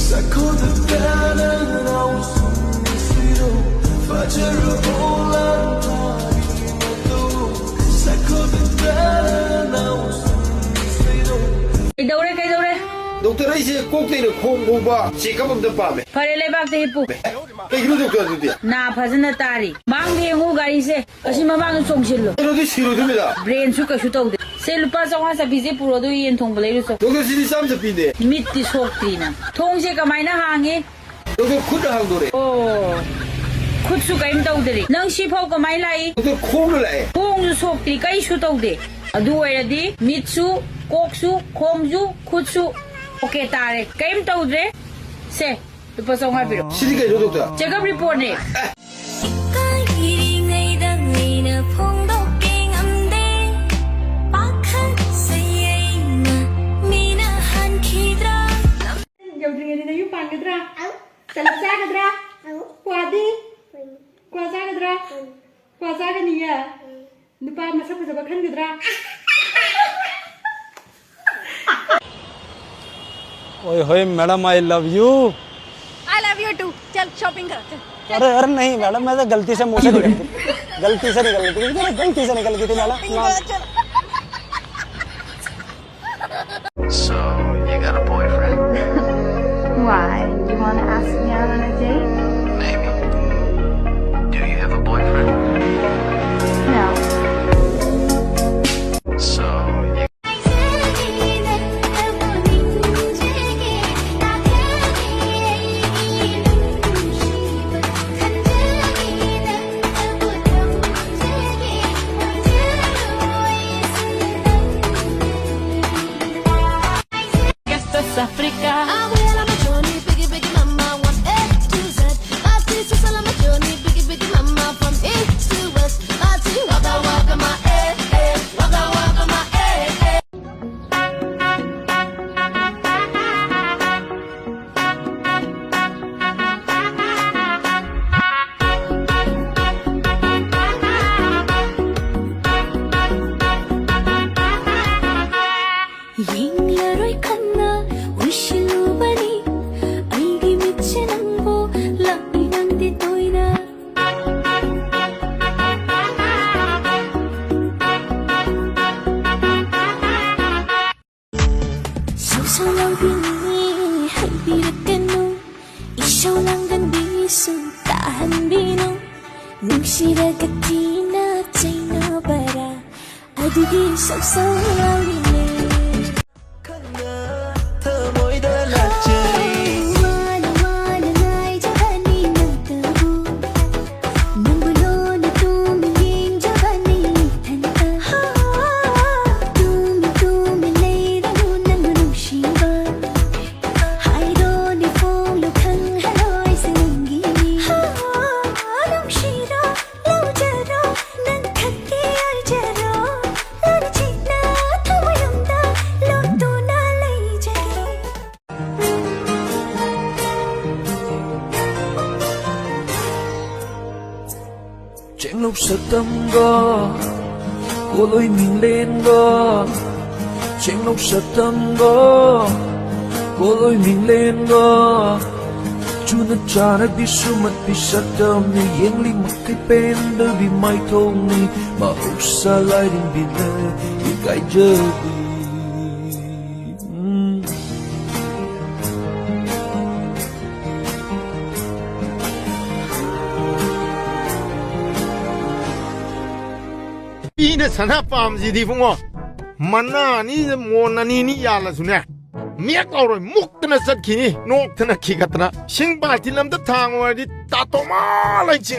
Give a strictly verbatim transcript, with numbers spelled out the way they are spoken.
ꯁꯛꯈꯣꯗꯕꯅ ꯅꯥꯎꯁꯨꯝꯁꯤꯔꯣ ꯐꯖꯔ ꯑꯣꯂꯥꯟ ꯊꯥꯔꯤ ꯃꯇꯧ ꯁꯛꯈꯣꯗꯕꯅ ꯅꯥꯎꯁꯨꯝꯁꯤꯔꯣ ꯀꯩꯗꯧꯔꯦ, ꯀꯩꯗꯧꯔꯦ? ꯗꯣꯛꯇꯔ, ꯑꯩꯁꯦ ꯀꯣꯛꯇꯩꯅ ꯈꯣꯡ ꯐꯥꯎꯕ ꯆꯦꯛꯑꯞ ꯑꯝꯇ ꯄꯥꯝꯃꯦ꯫ ꯐꯔꯦ, ꯂꯩꯕꯥꯛꯇ ꯍꯤꯞꯄꯨ꯫ ꯀꯩꯒꯤꯅꯣ ꯗꯣꯛꯇꯔ ꯑꯗꯨꯗꯤ? ꯅꯥ ꯐꯖꯅ ꯇꯥꯔꯤ꯫ ꯃꯥꯡꯗ ꯌꯦꯡꯉꯨ ꯒꯥꯔꯤꯁꯦ꯫ ꯑꯁꯤ ꯃꯃꯥꯡꯗ ꯆꯣꯡꯁꯤꯜꯂꯨ꯫ ꯀꯩꯅꯣꯗꯤ ꯁꯤꯔꯣꯏꯗꯣꯏꯅꯤꯗ? ꯕ꯭ꯔꯦꯟꯁꯨ ꯀꯩꯁꯨ ꯇꯧꯗꯦ꯫ ꯁꯦ, ꯂꯨꯄꯥ ꯆꯥꯝꯃꯉꯥ ꯆꯠꯄꯤꯁꯦ ꯄꯨꯔꯣ, ꯑꯗꯨ ꯌꯦꯟ ꯊꯣꯡꯕ ꯂꯩꯔꯨꯆꯣ꯫ ꯗꯣꯛꯇꯔ, ꯁꯤꯗꯤ ꯆꯥꯝꯃ ꯆꯠꯄꯤꯅꯦ꯫ ꯃꯤꯠꯇꯤ ꯁꯣꯛꯇ꯭ꯔꯤ ꯅꯪ꯫ ꯊꯣꯡꯁꯦ ꯀꯃꯥꯏꯅ ꯍꯥꯡꯉꯤ? ꯗꯣꯛꯇꯔ, ꯈꯨꯠꯅ ꯍꯥꯡꯗꯣꯔꯛꯑꯦ꯫ ꯑꯣ, ꯈꯨꯠꯁꯨ ꯀꯔꯤꯝ ꯇꯧꯗ꯭ꯔꯤ꯫ ꯅꯪ ꯁꯤꯐꯥꯎ ꯀꯃꯥꯏꯅ ꯂꯥꯛꯏ? ꯗꯣꯛꯇꯔ, ꯈꯣꯡꯅ ꯂꯥꯛꯑꯦ꯫ ꯈꯣꯡꯁꯨ ꯁꯣꯛꯇ꯭ꯔꯤ, ꯀꯔꯤꯁꯨ ꯇꯧꯗꯦ꯫ ꯑꯗꯨ ꯑꯣꯏꯔꯗꯤ ꯃꯤꯠꯁꯨ, ꯀꯣꯛꯁꯨ, ꯈꯣꯡꯁꯨ, ꯈꯨꯠꯁꯨ ꯑꯣꯀꯦ ꯇꯥꯔꯦ꯫ ꯀꯔꯤꯝ ꯇꯧꯗ꯭ꯔꯦ꯫ ꯁꯦ, ꯂꯨꯄꯥ ꯆꯥꯝꯃꯉꯥ ꯄꯤꯔꯣ꯫ ꯁꯤꯗꯤ ꯀꯩꯅꯣ, ꯗꯣꯛꯇꯔ? ꯆꯦꯛꯑꯞ ꯔꯤꯄꯣꯔꯠꯅꯦ꯫ ꯏꯀꯥꯏꯔꯤꯉꯩꯗ ꯑꯩꯅ ꯐꯣꯡꯗꯣꯛꯀꯦ ꯉꯝꯗꯦ꯫ ꯄꯥꯈꯠꯆꯩ ꯑꯩꯅ ꯃꯤꯅ ꯍꯟꯈꯤꯗ꯭ꯔꯥ? ꯌꯧꯗ꯭ꯔꯤꯉꯩꯗ ꯅꯌꯨꯝ ꯄꯥꯟꯒꯗ꯭ꯔꯥ? ꯇꯂꯞ ꯆꯥꯒꯗ꯭ꯔꯥ? ꯀ꯭ꯋꯥꯗꯤ? ꯀ꯭ꯋꯥ ꯆꯥꯒꯗ꯭ꯔꯥ? ꯀ꯭ꯋꯥ ꯆꯥꯒꯅꯤꯌꯦ? ꯅꯨꯄꯥ ꯃꯁꯛ ꯐꯖꯕ ꯈꯟꯒꯗ꯭ꯔꯥ? ओए होए madam, I love you. I love you too। चल शॉपिंग करो, चल। अरे अरे नहीं मैडम, मैं तो गलती से मुंह से निकल गई, गलती से निकल गई थी, गलती से निकल गई थी मैडम। चल। So, you got a boyfriend? Why? You want to ask me out on a date? Maybe. Do you have a boyfriend? No. So, you Esto es África. Abuela Machoni, biggie, biggie, mama, one A to Z. Artist, Sala Machoni, biggie, biggie, mama, from east to west. Party, waka, waka, my, eh, eh. Waka, waka, my, eh, eh. ꯏꯁꯧ ꯂꯥꯡꯒꯟꯕꯤꯁꯨ ꯇꯥꯍꯟꯕꯤꯅꯨ꯫ ꯅꯨꯡꯁꯤꯔꯒ ꯊꯤꯅ ꯆꯩꯅꯕꯔꯥ? ꯑꯗꯨꯒꯤ ꯏꯁꯧ ꯏꯁꯧ ꯂꯥꯎꯔꯤꯅꯦ꯫ ꯈꯪꯅ ꯊꯃꯣꯏꯗ ꯂꯥꯠꯆꯔꯤ꯫ ꯋꯥꯅ ꯋꯥꯅ ꯉꯥꯏꯖꯕꯅꯤ ꯅꯪꯇꯕꯨ꯫ ꯅꯪꯕꯨ ꯂꯣꯟꯅ ꯇꯨꯃꯤꯟ ꯌꯦꯡꯖꯕꯅꯤ ꯏꯊꯟꯇ꯫ ꯇꯨꯃꯤꯟ ꯇꯨꯃꯤꯟ ꯂꯩꯔꯅꯨ ꯅꯪꯕꯨ ꯅꯨꯡꯁꯤꯕ꯫ ꯍꯥꯏꯗꯣꯛꯅꯤ ꯐꯣꯡꯂꯣ ꯈꯪꯍꯜꯂꯣꯏꯁꯦ ꯅꯪꯒꯤꯅꯤ꯫ ꯅꯨꯡꯁꯤꯔꯣ ꯂꯧꯖꯔꯣ ꯅꯪ ꯈꯛꯀꯤ ꯑꯣꯏꯖꯔꯣ꯫ ꯂꯣꯟꯅ ꯆꯤꯛꯅ ꯊꯃꯣꯏꯅꯨꯡꯗ ꯂꯣꯠꯇꯨꯅ ꯂꯩꯖꯒꯦ꯫ ꯆꯦꯡꯂꯧ ꯁꯛꯇꯝꯒ ꯀꯣꯂꯣꯏ ꯃꯤꯡꯂꯦꯟꯒ, ꯆꯦꯡꯂꯧ ꯁꯛꯇꯝꯒ ꯀꯣꯂꯣꯏ ꯃꯤꯡꯂꯦꯟꯒ, ꯆꯨꯅ ꯆꯥꯅꯕꯤ ꯁꯨꯃꯠꯄꯤ ꯁꯛꯇꯝꯅꯤ, ꯌꯦꯡꯂꯤ ꯃꯈꯩ ꯄꯦꯟꯗꯕꯤ ꯃꯥꯏꯊꯣꯡꯅꯤ, ꯃꯍꯧꯁꯥ ꯂꯥꯏꯔꯦꯝꯕꯤꯅ ꯏꯀꯥꯏꯖꯕꯤ꯫ ꯎꯝ꯫ ꯅꯨꯄꯤꯅ ꯁꯅꯥ ꯄꯥꯝꯁꯤꯗꯤ ꯏꯕꯨꯡꯉꯣ, ꯃꯅꯥ ꯑꯅꯤꯗ ꯃꯣꯟ ꯑꯅꯤ ꯑꯅꯤ ꯌꯥꯜꯂꯁꯨꯅꯦ, ꯃꯦꯛ ꯂꯥꯎꯔꯣꯏ, ꯃꯨꯛꯇꯅ ꯆꯠꯈꯤꯅꯤ, ꯅꯣꯛꯇꯅ ꯈꯤꯒꯠꯇꯅ꯫ ꯏꯁꯤꯡ ꯕꯥꯜꯇꯤꯟ ꯑꯝꯇ ꯊꯥꯡꯉꯨ ꯍꯥꯏꯔꯗꯤ ꯇꯥꯇꯣꯃꯥ ꯂꯩ ꯆꯤꯡ-,